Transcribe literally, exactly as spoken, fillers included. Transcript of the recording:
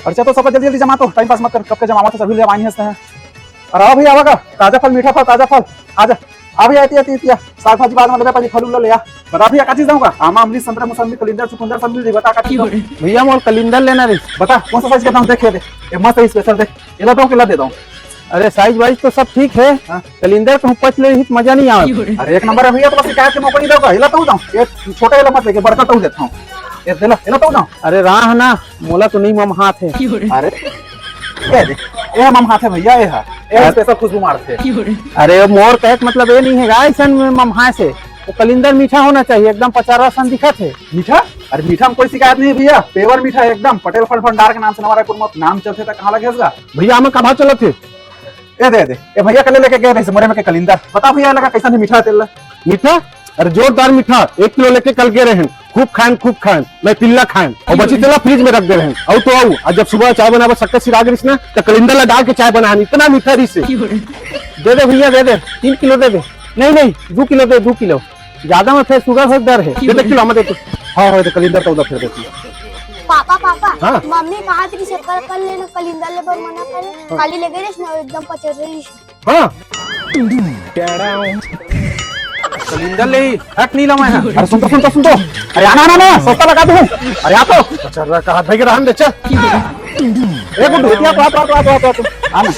पर्चा तो सबका जल्दी जल्दी जमा तो, टाइम पास मत कर, कब के जमावत हस, अभी ले आइन हस तैं। अरे आओ भैया, आवा का? ताजा फल, मीठा फल, ताजा फल, आजा। आ भैया, एती, एती, एती, आ। साग भाजी बाद में लेबे, पहले फल उल ले आ। बता भैया, का चीज दऊं का? आमा, अमली, संतरा, मौसम्बी, कलिंदर, चुकंदर, सब मिल जाई, बता का चीज दऊं? भैया, मोर कलिंदर लेना रहिस। बता, कौन सा साइज के दऊं, देख ये दे। ये मस्त है, स्पेशल, देख। एला दऊं, केला दे दऊं? अरे, साइज वाइज तो सब ठीक है। हाँ। कलिंदर कहूँ पच ले रही तो मजा नहीं आवे। अरे, एक नंबर है भैया, तो बस शिकायत के मौका नहीं दऊं का। एला तो दऊं, ये छोटा एला मत लेके, बड़का तो देता हूँ। ये दे ला, एला तो दऊं। अरे, राह ना, मोला तो नहीं ममहात है। अरे, ये दे, ये ममहात है भैया, ये है। ये अरे स्पेशल खुशबू मारथे। अरे, मोर कहे के मतलब ये नहीं है, ऐसन में ममहाए से। वो कलिंदर मीठा होना चाहिए, एकदम पचारा सन दिखत है। मीठा? अरे, मीठा में कोई शिकायत नहीं है भैया, पेवर मीठा है एकदम। पटेल फल भंडार के नाम से नवा रायपुर में नाम चलथे, त कहाँ लगे इसका? भैया, हमें कब चलत है? ए दे, ए दे, ए भैया कल लेके गए रहे मोरे में के कलिंदर। बता भैया, लगा कैसा नहीं मीठा तेल ला? मीठा? अरे जोरदार मीठा, एक किलो लेके कल गए रहन, खूब खाएन, खूब खाएन, मैं पिल्ला खाएन, और बची तेला फ्रिज में रख दे रहन। अउ तो अउ, आज जब सुबह चाय बनाबे शक्कर सिरा गे रहिस ना, तो कलिंदर ला डाल के चाय बनाहन, इतना मीठा रहिस हे। दे दे भैया, दे दे, तीन किलो दे दे। नहीं, नहीं, दू किलो दे, दू किलो। ज्यादा में फिर शुगर हो डर है। दे दे किलो, मैं दे दे। हाँ, हाँ, तो कलिंदर तो उधर फिर देती। पापा, पापा, हाँ। मम्मी कहा थी शक्कर कल लेना, कलिंदर ले बर मना करे। हाँ। काली लेगे रहिस ना, एकदम पचर रहिस। हाँ। कलिंदर ले ही, हट नहीं लमा है। अरे सुन तो, सुन तो, सुन तो। अरे आना, आना, आना, सस्ता लगा दूँ। अरे आ तो। चल रहा कहा भाई के रहन दे, चल। ए गुड्डू, आ तो, आ तो, आ तो, आ तो, आ तो। आना।